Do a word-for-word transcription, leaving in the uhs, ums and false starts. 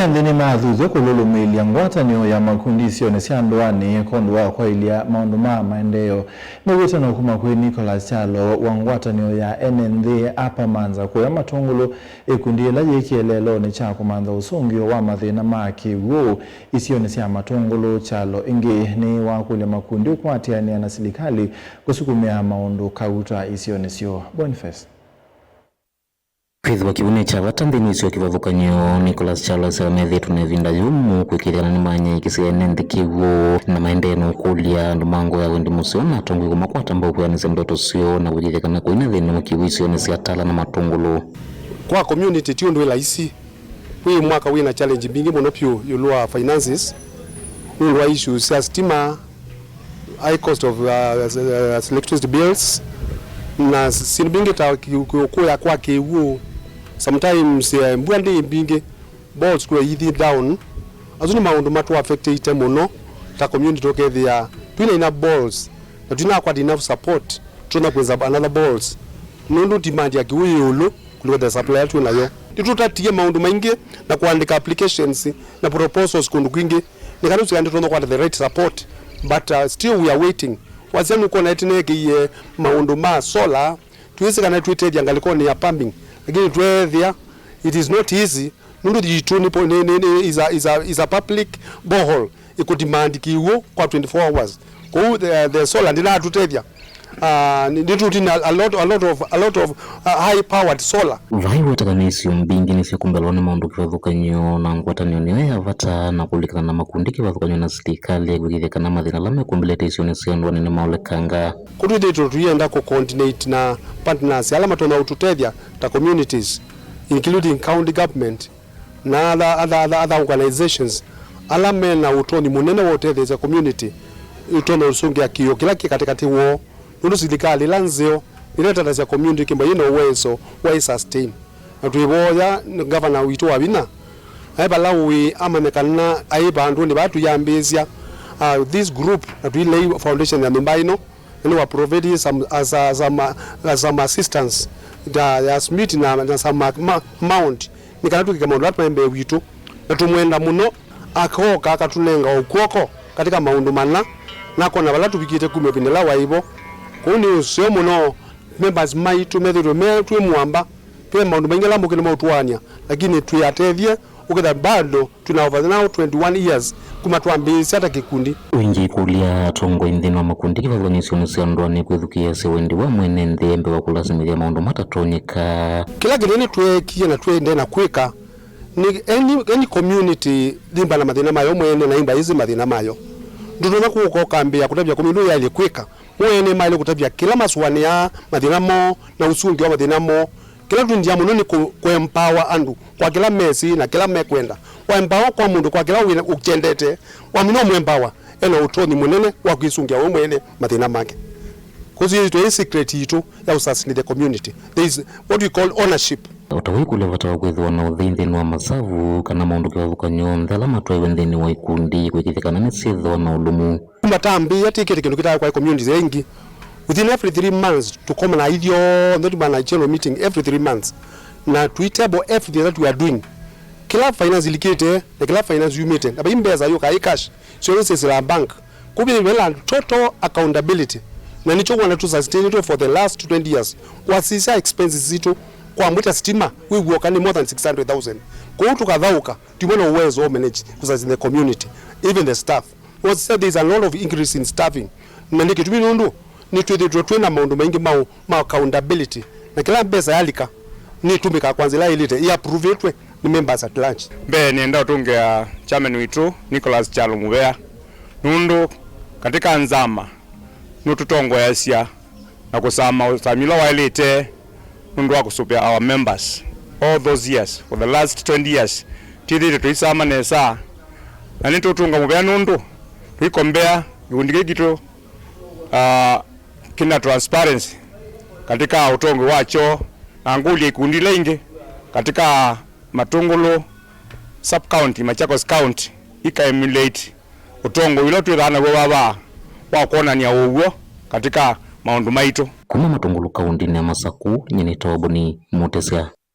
Ene nthĩ nĩmathuthw'e kũlũlũmĩĩlya ngwatanĩo ya makundi isionĩ sya ndũanĩ kwondũ wa kwaĩlya maũndũ ma maendeeo. Nĩwĩtano kuma kwĩ Nicholas Kyalo wa ngwatanĩo ya ene nthĩ Upper Manza kũya Matũngũlũ, ĩkundi yĩla yĩ kĩeleelonĩ kya kũmantha ũsũngĩo wa mathĩna ma kĩw'ũ isionĩ sya Matũngũlũ. Kyalo ĩngĩ nĩwakũlya makundi ũkwatĩanĩa na silikalĩ kũsukumĩa maũndũ kauta isionĩ syoo. Boniface. Kwĩthĩwa kĩw'ũ nĩ kya vata nthĩnĩ ũsu wa kĩvathũkany'o, Nicholas Kyalo asya methĩĩtwe na ĩvinda yũmũ kwĩkĩĩthya kana nĩmanyaĩĩkĩsya ene nthĩ kĩw'ũ na maendee na ũkũlya andũ ma ngoo ya wendi mũseo na atongoi kũmakwata mbau kwĩanĩsya ndoto syoo na kwĩkĩĩthya kana kũina thĩna wa kĩw'ũ isionĩ sya Tala na Matũngũlũ. Kwa community ti ũndũ wĩ laisi. Wĩ mwaka wĩ na challenge mbingĩ mũno vyũ ĩũlũ wa finances, nũndũ wa issues sya stima, high cost of, uh, uh, electricity bills, na syĩndũ mbingĩ ta ki-, ki-, kũya kwa kĩw'ũ. Sometimes, eh, mbua ndĩ mbingĩ, balls kũya ithi down. Asu nĩ maũndũ matũ affectĩte mũno ta community, tũkethĩa twĩna enough balls na twĩnakwata enough support tũtonya kwĩnza another balls, nũndũ demand ya kĩw'ũ yĩ ĩũlũ kũliko the supply ĩla twĩ nayo. Nĩtũtatie maũndũ maingĩ na kũandĩka applications na proposals kũndũ kwingĩ, nĩ kana tũsikaende tũtonya kwata the right support, but, uh, still we are waiting. Wasya nũkwona ĩtĩ neekĩie maũndũ ma solar, twĩsĩ kana twĩtethya ngalĩkonĩ ya pumping, lakini tweethĩa it is not easy, nũndũ yitũ nĩ po-, nĩ, nĩ, nĩ, is a, is a, is a public borehole, ĩkũdemand kĩw'ũ kwa twenty-four hours. Kwoou the, the solar ndĩnatũtethya. Ah, nĩ, nĩtũtina a lot, a lot of, a lot of, uh, high powered solar. Vai wetaka nĩ isio mbingĩ nĩsyakũmbĩlwa nĩ maũndũ kĩvathũkany'o na ngwatanĩo nĩyo ya vata na kũlikana na makundi kĩvathũkany'o na silikalĩ kwĩkĩĩthya kana mathĩna ala mekũmbĩlĩte isionĩ sya ndũanĩ nĩmaolekanga. Kũu twĩthĩĩtwe tũyenda kũ coordinate na partners ala matonya ũtũtethya ta communities, including county government, na other, other, other, other organizations ala me na ũtonyi mũnene wa ũtetheesya community, ũtonya ũsũngĩa kĩĩo kĩla kĩ katĩkatĩ woo, nũndũ silikalĩ ĩla nzeo nĩla ĩtatasya community kĩmba yĩ na ũwezo wa ĩ sustain. Na twĩvoya ngavana witũ wa vinya aĩ vala ũĩ, amanye kana aĩ vandũnĩ vaa tũyambĩĩsya, uh, this group, na tũilei foundation ya nyũmba ĩno, na nĩwa provide some, uh, some, uh, some assistance ya, ya smiti na, na some ma-, amount, nĩ kana twĩkĩke maũndũ ala tũnaĩ mbee witũ, na tũmwenda mũno. Akooka akatũnenga ũkw'oko katika maũndũ mana, na akona vala tũvikĩte kuma ĩvinda ĩla waĩ vo. Kwoou nĩ ũseo mũno members maitũ methĩĩtwe me twĩ mũamba. Ve maũndũ maingĩ ala mokĩte maũtũaany'a, lakini twĩ atethye, ũketha bado twĩ na over now twenty-one years kuma twambĩĩsya ta kĩkundi. Wĩngĩ kũlya atongoi nthĩnĩ wa makundi kĩvathũkany'o isionĩ sya ndũanĩ kwĩthukĩĩasya wendi wa mwene nthĩ mbee wa kũlasimĩthya maũndũ matatonyeka. Kĩla kĩnene tweekie na tũendee na kwĩka nĩ any, any community yĩmba na mathĩna mayo mwene na yĩmba ĩsĩ mathĩna mayo. Ndũtonya kũka ũkambĩĩa kũtavya community ũyũ yaĩlye kwĩka. Mwene maĩle kũtavya kĩla masũanĩaa mathĩna moo na ũsũngĩo wa mathĩna moo. Kĩla tũendaa mũno nĩ kũ, kũ empower andũ kwa kĩla mesĩ na kĩla mekwenda. Wa empower kwa mũndũ kwa kĩla wĩ, ũkyendete, wamina ũmũ empower, e na ũtonyi mũnene wa kwĩsũngĩa we mwene mathĩna make. Kũsĩ yĩtwa ĩ secret yitũ ya ũsasini the community. There is what we call ownership. O ta wĩkũlya vata wa kwĩthĩwa na ũthei nthĩnĩ wa masavu kana maũndũ kĩvathũkany'o onthe ala matwaĩwe nthĩnĩ wa ikundi kwĩkĩĩthya kana nĩsyĩthĩwa na ũlũmu. Kuma tambĩĩa tĩkĩte kĩndũ kĩtaĩ kwa community ya ingĩ. Within every three months, tũkomana ithyonthe tumana general meeting every three months. Na tũi table everything that we are doing. Kĩla finance ilikĩte, na kĩla finance yumĩte. Na vai mbesa yũka ĩ cash, syonthe syĩsĩla bank. Kũvĩ vela total accountability. Na nĩkyo wona tũ sustain for the last twenty years. Kwasisya expenses sitũ, kwa mwĩta stima, wĩw'oka nĩ more than six hundred thousand. Kwoou tũkathaũka, tumwe na uwezo wa manage, kũ sustain the community, even the staff. Wasisya, there is a lot of increase in staffing. Na nĩ kĩtumi nũndũ nĩtwĩthĩtwe twĩ na maũndũ maingĩ ma, ma accountability. Na kĩla mbesa yalika, nĩtũmĩkaa kwa nzĩa ĩla ĩlĩte, ĩapprovĩtwe nĩ members at large. Mbee nĩenda ũtũngĩa chairman witũ, Nicholas Kyalo Mũvea, nũndũ katika nzama nũtũtongoeasya na kũsama ũsami ũla waĩlĩte nũndũ wa kũsũvĩa our members. All those years, for the last twenty years, twĩthĩĩtwe tũisama nesa, na nĩtũtũnga mũvea nũndũ tũikombea kĩkundi kĩĩ kitũ, ah, kĩna transparency katika ũtongoi wakyo, na ngũlya ikundi ila ingĩ katika Matũngũlũ sub county, Machakos County, ika emulate ũtongoi ũla twĩthaa naw'o vava wa kwonany'a ũw'o katika maũndũ maitũ. Kuma Matũngũlũ kaũntĩnĩ ya Masaku, nyie nĩtawa Boni Mũtesya.